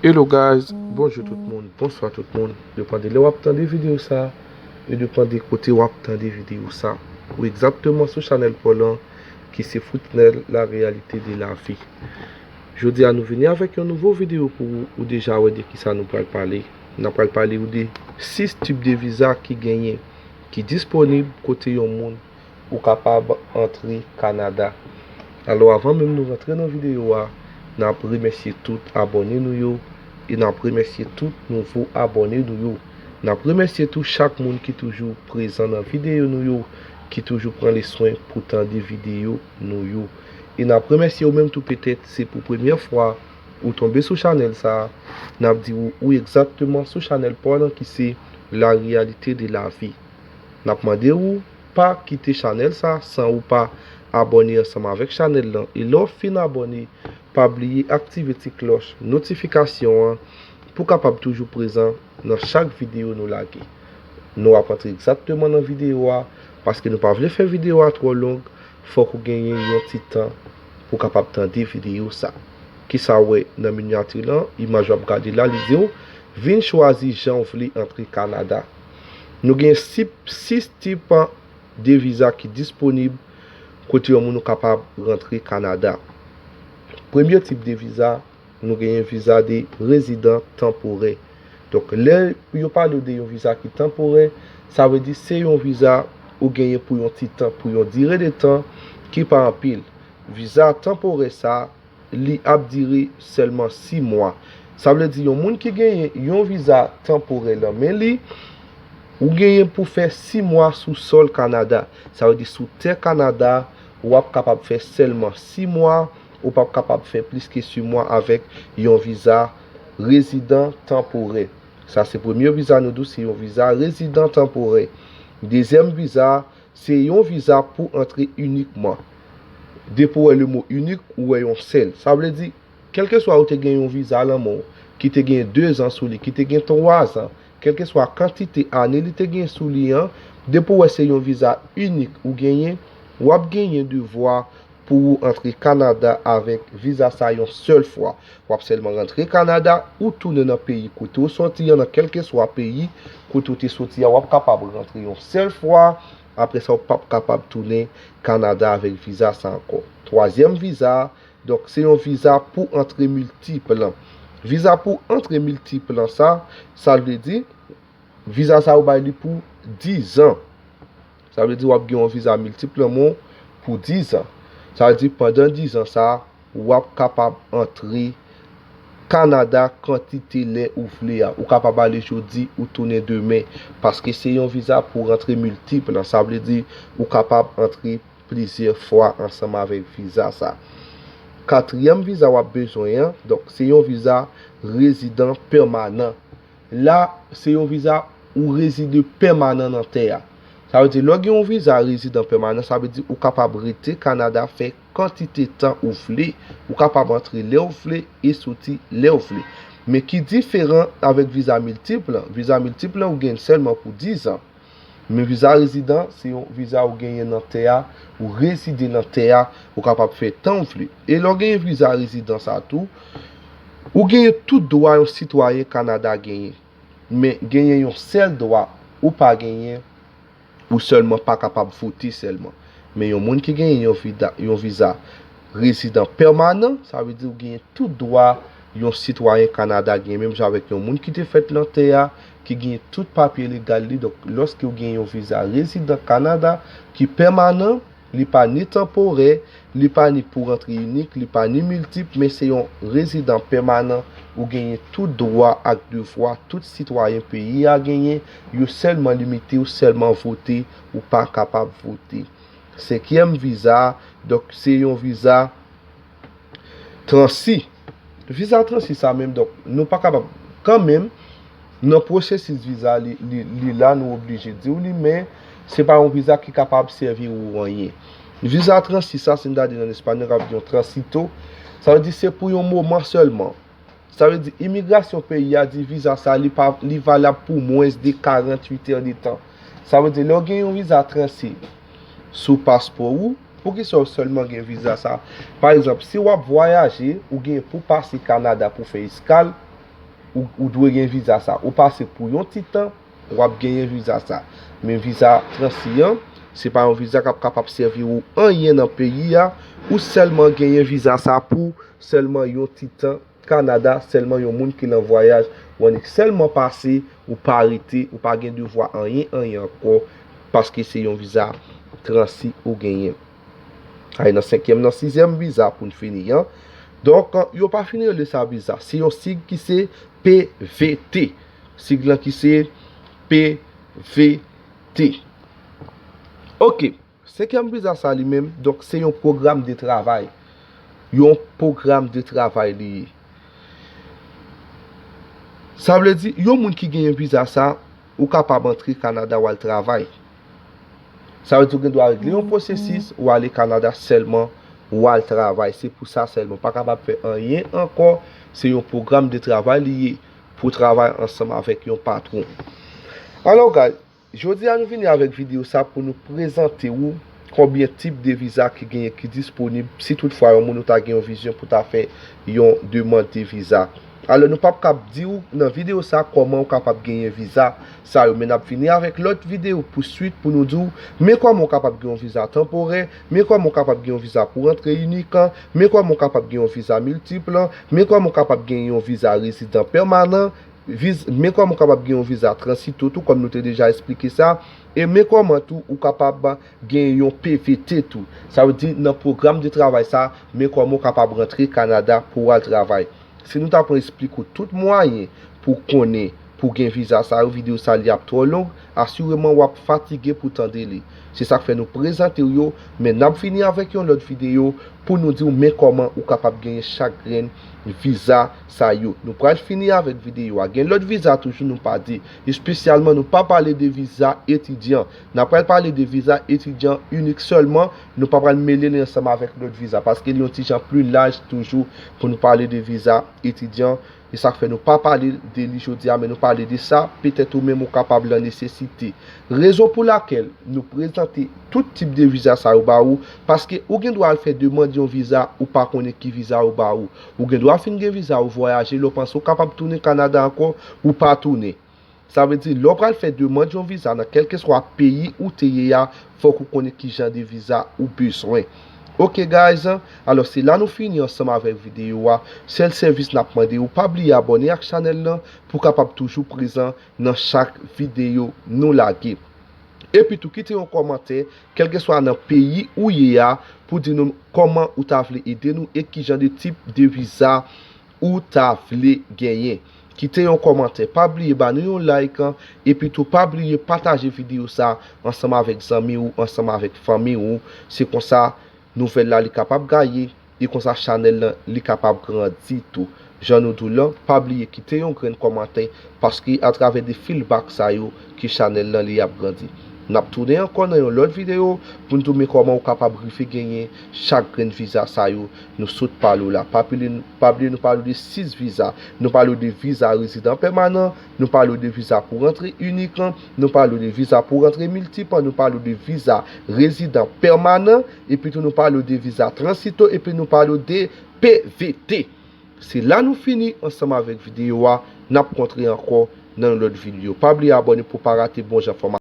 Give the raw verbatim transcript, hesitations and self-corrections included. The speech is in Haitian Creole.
Hello guys, bonjou tout moun, bonswa tout moun. Depann de lè w ap tande videyo sa, e depann de kote w ap tande videyo sa. Ou egzakteman sou chanèl pa w lan, ki se Foutnèl, la réalité de la vie. Jodi a nou vini avèk yon nouvo videyo pou ou, ou deja wè de kisa nou pral pale. N ap pral pale ou de sis tip de viza ki genyen, ki disponib kote yon moun ou kapab antre Kanada. Alò, avan menm nou rantre nan videyo a, n ap remèsye tout abòne nou yo e n ap remèsye tout nouvo abòne nou yo. N ap remèsye tou chak moun ki toujou prezan nan videyo nou yo, ki toujou pran le swen pou tande videyo nou yo. E n ap remèsye ou menm tou, petèt se pou premyè fwa ou tonbe sou chanèl sa a, n ap di ou ou egzakteman sou chanèl pa w lan ki se La réalité de la vie. N ap mande ou pa kite chanèl sa san ou pa abòne ansanm avèk chanèl lan. E lè w fin abòne, pa bliye aktive ti klòch notifikasyon an pou w kapab toujou prezan nan chak videyo nou lage. Nou ap antre egzakteman nan videyo a, paske nou pa vle fè videyo a twò long, fòk ou genyen yon ti tan pou w kapab tande videyo sa. Kisa w wè nan minyati lan, imaj w ap gade la, li di w, vin chwazi jan w vle antre Kanada. Nou gen sip, sis tip de viza ki disponib kote yon moun ou kapab rantre Kanada. Premye tip de viza, nou genyen viza de rezidan tanporè. Donk, lè yo pale w de yon viza ki tanporè, sa vle di se yon viza ou genyen pou yon ti tan, pou yon dire de tan ki pa anpil. Viza tanporè sa, li ap dire sèlman sis mwa. Sa vle di yon moun ki genyen yon viza tanporè nan men li, ou genyen pou fè sis mwa sou sòl Kanada. Sa vle di sou tè Kanada, w ap kapab fè sèlman sis mwa, ou p ap kapab fè plis ke sis mwa avèk yon viza rezidan tanporè. Sa se premye viza nou di w, se yon viza rezidan tanporè. Dezyèm viza, se yon viza pou antre inikman. Depi w wè le mo inik, ou wè yon sèl. Sa vle di, kèlkeswa ou te gen yon viza nan men w, ki te gen dezan sou li, ki te gen twazan, kèlkeswa kantite ane li te gen sou li an, depi w wè se yon viza inik ou genyen, w ap genyen devwa pou ou antre Kanada avèk viza sa yon sèl fwa. W ap sèlman rantre Kanada, ou tounen nan peyi kote w soti an, nan kèlkeswa peyi kote w te soti a, w ap kapab rantre yon sèl fwa. Apre sa, w p ap kapab tounen Kanada avèk viza sa ankò. Twazyèm viza, donk, se yon viza pou antre miltip lan. Viza pou antre miltip lan sa, sa vle di, viza sa yo bay li pou dizan. Sa vle di w ap gen yon viza miltip lan men w pou dizan. Sa vle di pandan dizan sa, w ap kapab antre Kanada kantite lè ou vle a. Ou kapab ale jodi, ou tounen demen. Paske se yon viza pou rantre miltip lan. Sa vle di ou kapab antre plizyè fwa ansanm avèk viza sa. Katriyèm viza w ap bezwen an, donk, se yon viza rezidan pèmanan. La, se yon viza ou rezide pèmanan nan tè a. Sa vle di, lè w gen yon viza rezidan pèmanan, sa vle di ou kapab rete Kanada fè kantite tan ou vle, ou kapab antre lè w vle e soti lè w vle. Men ki diferan avèk viza miltip lan, viza miltip lan ou gen sèlman pou dizan. Men viza rezidan, se yon viza ou genyen nan tè a, ou rezide nan tè a, ou kapab fè tan w vle. E lè w genyen viza rezidan sa tou, ou genyen tout dwa yon sitwayen Kanada genyen. Men genyen yon sèl dwa ou pa genyen, ou sèlman pa kapab vote sèlman. Men yon moun ki genyen yon vida-, yon viza rezidan pèmanan, sa vle di ou genyen tout dwa yon sitwayen Kanada genyen, menm jan avèk yon moun ki te fèt nan tè a, ki genyen tout papye legal li. Donk, lòske ou genyen yon viza rezidan Kanada ki pèmanan, li pa ni tanporè, li pa ni pou rantre inik, li pa ni miltip, men se yon rezidan pèmanan, ou genyen tout dwa ak devwa tout sitwayen peyi a genyen, yo sèlman limite w sèlman vote, ou pa kapab vote. Senkyèm viza, donk, se yon viza transi. Viza transi sa menm, donk, nou pa kapab, kanmenm, nan pwosesis viza, li, li, li la, nou oblije di w li, men se pa yon viza ki kapab sèvi ou anyen. Viza transi sa, si n ta di l an espanyòl, n ap di yon transito. Sa vle di se pou yon moman sèlman. Sa vle di imigrasyon peyi a di viza sa li pa, li valab pou mwens de karanntuit è de tan. Sa vle di lè w gen yon viza transi sou paspò ou, poukisa w sèlman gen viza sa? Pa egzanp, si w ap vwayaje, ou gen pou pase Kanada pou fè eskal, ou, ou dwe gen viza sa. Ou pase pou yon ti tan, w ap genyen viza sa. Men viza transi an, se pa yon viza k ap kapab sèvi ou anyen nan peyi a, ou sèlman genyen viza sa pou sèlman yon ti tan Kanada, sèlman yon moun ki nan vwayaj, ou annik sèlman pase, ou pa rete, ou pa gen devwa anyen, anyen ankò, paske se yon viza transi ou genyen. Ay nan senkyèm, nan sizyèm viza pou n fini an. Donk, yo pa fin rele sa viza. Se yon sig ki se P V T. Sig lan ki se P V T. Ok. Senkyèm viza sa li menm, donk se yon pwogram de travay. Yon pwogram de travay li ye. Sa vle di, yon moun ki genyen viza sa, ou kapab antre Kanada w al travay. Sa vle di ou gen dwa regle yon pwosesis, ou ale Kanada sèlman, w al travay. Se pou sa sèlman. Ou pa kapab fè anyen ankò. Se yon pwogram de travay li ye pou travay ansanm avèk yon patwon. Alò, guys, jodi a nou vini avèk videyo sa pou nou prezante ou konbyen tip de viza ki genyen ki disponib si toutfwa yon moun ou ta gen yon vizyon pou ta fè yon demann de viza. Alò, nou p ap kab di w nan videyo sa kòman ou kapab genyen viza sa yo, men n ap vini avèk lòt videyo pou swit pou nou di w men kòman ou kapab gen yon viza tanporè, men kòman ou kapab gen yon viza pou rantre inik, men kòman ou kapab gen yon viza miltip, men kòman ou kapab gen yon viza rezidan pèmanan, viz, men kòman ou kapab gen yon viza transito tou, kòm nou te deja esplike sa, e men kòman tou ou kapab gen yon P V T tou. Sa vle di, nan pwogram de travay sa, men kòman ou kapab rantre Kanada pou w al travay. Si nou ta pran esplike w tout mwayen pou w konnen, pou w gen viza sa yo, videyo sa li ap twò long, asireman w ap fatige pou tande li. Se sa k fè nou prezante w yo, men n ap vini avèk yon lòt videyo pou nou di w men kòman ou kapab genyen chak grenn viza sa yo. Nou pral fini avèk videyo a. Gen lòt viza toujou nou pa di. Espesyalman, nou pa pale de viza etidyan. N ap pral pale de viza etidyan inik sèlman. Nou pa pral mele li ansanm avèk lòt viza, paske li yon ti jan pli laj toujou pou nou pale de viza etidyan. E sa k fè nou pa pale de li jodi a, men nou pale de sa, petèt ou menm ou kapab lan nesesite. Rezon pou lakèl nou prezante tout tip de viza sa yo ba ou, paske ou gen dwa al fè demann yon viza, ou pa konnen ki viza yo ba ou. Ou gen dwa fin gen viza, ou vwayaje, lè w panse ou kapab tounen Kanada ankò, ou pa tounen. Sa vle di, lè w pral fè demann yon viza nan kèlkeswa peyi ou te ye a, fòk ou konnen ki jan de viza ou bezwen. Ok, guys, alò se la nou fini ansanm avèk videyo a. Sèl sèvis n ap mande ou, pa bliye abòne ak chanèl lan pou w kapab toujou prezan nan chak videyo nou lage. Epi tou, kite yon kòmantè, kèlkeswa nan peyi ou ye a, pou di nou kòman ou ta vle ede nou e ki jan de tip de viza ou ta vle genyen. Kite yon kòmantè, pa bliye ba nou yon like, epi tou pa bliye pataje videyo sa ansanm avèk zanmi ou, ansanm avèk fanmi ou. Se konsa, nouvèl la li kapab gaye, e konsa chanèl lan li kapab grandi tou. Jan nou di w lan, pa bliye kite yon grenn kòmantè, paske atravè de feedback sa yo ke chanèl lan li ap grandi. N ap tounen ankò nan yon lòt videyo pou n di w men kòman ou kapab rive genyen chak grenn viza sa yo nou sot pale w la. Pa bliye, pa bliye nou pale w de sis viza. Nou pale w de viza rezidan pèmanan, nou pale w de viza pou rantre inik, nou pale w de viza pou rantre miltip, nou pale w de viza rezidan pèmanan, epi tou nou pale w de viza transito, epi nou pale w de P V T. Se la nou fini ansanm avèk videyo a. N ap kontre ankò nan yon lòt videyo. Pa bliye abòne pou w pa rate bon jan fòmasyon.